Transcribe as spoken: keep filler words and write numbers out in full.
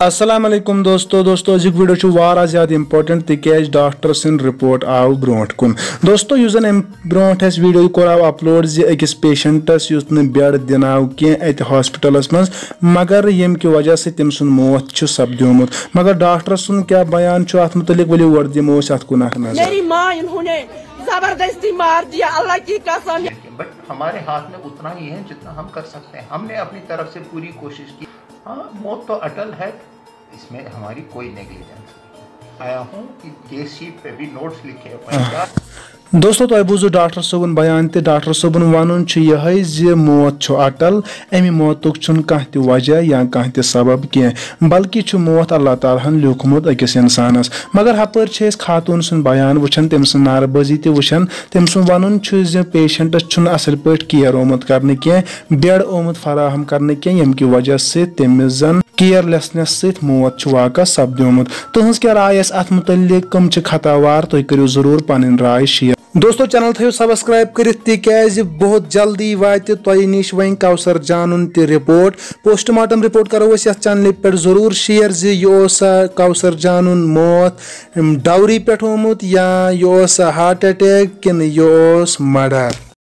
السلام علیکم دوستو۔ دوستو، أزیُک ویڈیو چھُ واریاہ زیادٕ امپورٹنٹ، تِکیازِ ڈاکٹر سٕنٛز رپورٹ آو برونٛٹھ کُن۔ دوستو، یُس زن امہِ برونٛٹھ اَسہِ ویڈیو کوٚر آو اپلوڈ زِ أکِس پیشنٹس یُس نہٕ بیڈ دِنہٕ آو کینٛہہ اتہِ ہاسپٹلس منٛز، مگر ییٚمہِ کہِ وجہ سۭتۍ تٔمۍ سُنٛد موت چھُ سپدیومُت۔ مگر ڈاکٹر سُنٛد کیٛاہ بیان چھُ اتھ مُتعلق، ؤلِو گۄڈٕ دِمو أسۍ اتھ کُن اکھ نظر۔ میری माँ इन्होंने जबरदस्ती मार दिया, अल्लाह की कसम। बट हमारे हाथ में उतना ही है जितना हम कर सकते हैं। हमने अपनी तरफ से पूरी कोशिश की। हाँ, मौत तो अटल है, इसमें हमारी कोई नेग्लिजेंस नहीं। आया हूँ कि केस शीट पे भी नोट्स लिखे हुए हैं। دوستو، تۄہہِ بوٗزوٕ ڈاکٹر صٲبُن بیان تہِ۔ ڈاکٹر صٲبُن وَنُن چھُ یِہوٚے زِ موت چھُ اٹل، اَمہِ موتُک چھُنہٕ کانٛہہ تہِ وجہ یا کانٛہہ تہِ سبب کینٛہہ، بلکہِ چھُ موت اللہ تعالیٰ ہن لیوٗکھمُت أکِس اِنسانَس۔ مگر ہپٲرۍ چھِ أسۍ خاتوٗن سُنٛد بیان وٕچھان، تٔمۍ سٕنٛز نعرٕ بٲزی تہِ وٕچھان۔ تٔمۍ سُنٛد وَنُن چھُ زِ پیشنٹَس چھُنہٕ اَصٕل پٲٹھۍ کِیَر آمُت کرنہٕ کینٛہہ، بیڈ آمُت فراہم کرنہٕ کینٛہہ، ییٚمہِ کہِ وجہ سۭتۍ تٔمِس زَن کیئرلیسنس سۭتۍ موت چھُ واقع سپدیومُت۔ تُہنٛز کیٛاہ راے آسہِ اتھ مُتعلق؟ کم چھِ خطاوار؟ تُہۍ کٔرِو ضروٗر پنٕنۍ راے شیئر۔ دوستو، چینل تھٲیِو سبسکرائب کٔرِتھ، تِکیازِ بہت جلدی واتہِ تۄہہِ نِش وۄنۍ کوثر جانُن تہِ رپورٹ۔ پوسٹ مارٹم رپورٹ کرو أسۍ یتھ چینلہِ پٮ۪ٹھ ضروٗر شیئر زِ یہِ اوسا کوثر جانُن موت ڈاوری پٮ۪ٹھ آمُت یا یہِ اوس ہارٹ اٹیک کِنہٕ یہِ اوس مرڈر۔